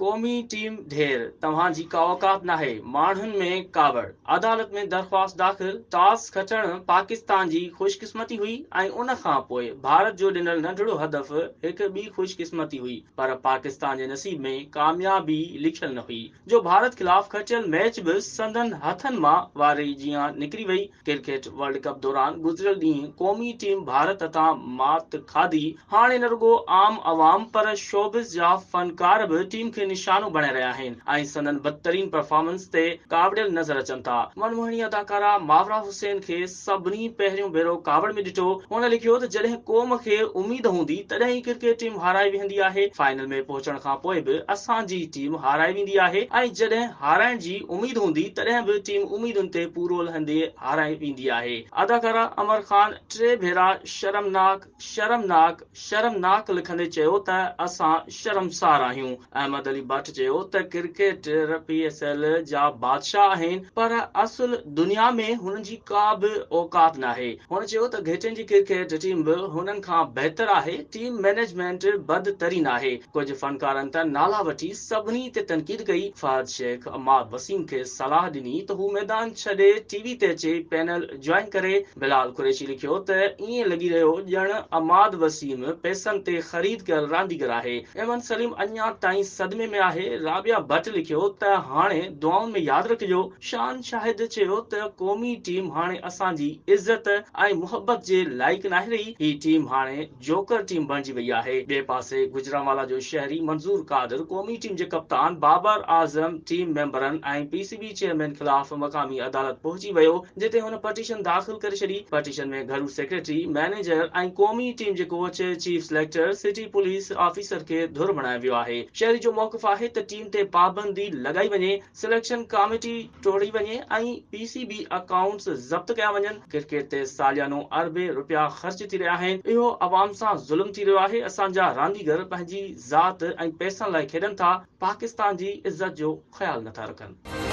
قومي ٽيم ڍير، توهان جي ڪا اوقات ناهي، ماڻهن ۾ ڪاوڙ، عدالت ۾ درخواست داخل، ٽاس کٽڻ پاڪستان جي خوشقسمتي هئي ۽ ان کان پوء ڀارت جو ڏنل ننڍڙو هدف هڪ ٻي خوشقسمتي هئي پر پاڪستان جي نصيب ۾ ڪاميابي لکيل نه هئي جو ڀارت خلاف کٽيل ميچ به سندن هٿن مان واري جيان نڪري وئي. ڪرڪيٽ ورلڊ ڪپ دوران گذريل ڏينهن قومي ٽيم ڀارت هٿان مات کاڌي، هاڻي نه رڳو عام عوام پر شوبز جا فنڪار به ٽيم کي نشانو بڻائي رهيا آهن ۽ سندن بدترين پرفارمنس تي ڪاوڙيل نظر اچن ٿا. من موهڻي اداڪارا ماورا حسين کي سڀني پهريون ڀيرو ڪاوڙ ۾ ڏٺو. هن لکيو ته جڏهن قوم کي اميد هوندي تڏهن ئي ڪرڪيٽ ٽيم هارائي ويندي آهي، فائنل ۾ پهچڻ کانپوء به اسان جي ٽيم هارائي ويندي آهي ۽ جڏهن هارائڻ جي اميد هوندي تڏهن به ٽيم اميدن تي پورو لهندي هارائي ويندي آهي. اداڪارا امر خان ٽي ڀيرا شرمناڪ، شرمناڪ، شرمناڪ لکندي چيو ته اسان شرمسار آهيون. احمد علي بٽ چيو ته ڪرڪيٽر پي ايس ايل جا بادشاهه آهن پر اصل دنيا ۾ هنن جي ڪا به اوقات ناهي. هن چيو ته گهٽين جي ڪرڪيٽ ٽيم به هنن کان بهتر آهي، ٽيم مئنيجمينٽ بدترين آهي. ڪجهه فنڪارن ته نالا وٺي سڀني تي تنقيد ڪئي. فهد شيخ عماد وسيم کي صلاح ڏني ته هو ميدان ڇڏي ٽي وي تي اچي پينل جوائن ڪري. بلال قريشي لکيو ته ائين لڳي رهيو ڄڻ عماد وسيم پئسن تي خريد ڪيل رانديگر آهي، ايمن سليم اڃا تائين صدمي ۾ آهي، رابعه بٽ لکيو ته هاڻي دعائن ۾ ياد رکجو، شان شاهد چيو ته قومي ٽيم هاڻي اسان جي عزت ۽ محبت جي لائق ناهي رهي، هي ٽيم هاڻي جوڪر ٽيم بڻجي وئي آهي، ٻئي پاسي گجرانوالا جو شهري منظور قادر قومي ٽيم جي ڪپتان بابر اعظم، ٽيم ميمبرن ۽ پي سي بي چيئرمين خلاف مقامي عدالت پهچي ويو، جتي هن پٽيشن داخل ڪري ڇڏي، پٽيشن ۾ گهرو سيڪريٽري، مئنيجر ۽ قومي ٽيم جي coach, chief selector, city police officer کي ڌر بڻايو ويو آهي، شهري جو موقف آهي ته ٽيم تي پابندي لڳائي وڃي، سليڪشن ڪاميٽي ٽوڙي وڃي ۽ پي سي بي اڪائونٽس ضبط ڪيا وڃن، ڪرڪيٽ تي ساليانو اربين رپيا خرچ ٿي رهيا آهن، اهو عوام سان ظلم ٿي رهيو آهي، اسان جا رانديگر پنهنجي ذات ۽ پئسن لاء کيڏن ٿا، پاڪستان جي عزت جو خيال نٿا رکن.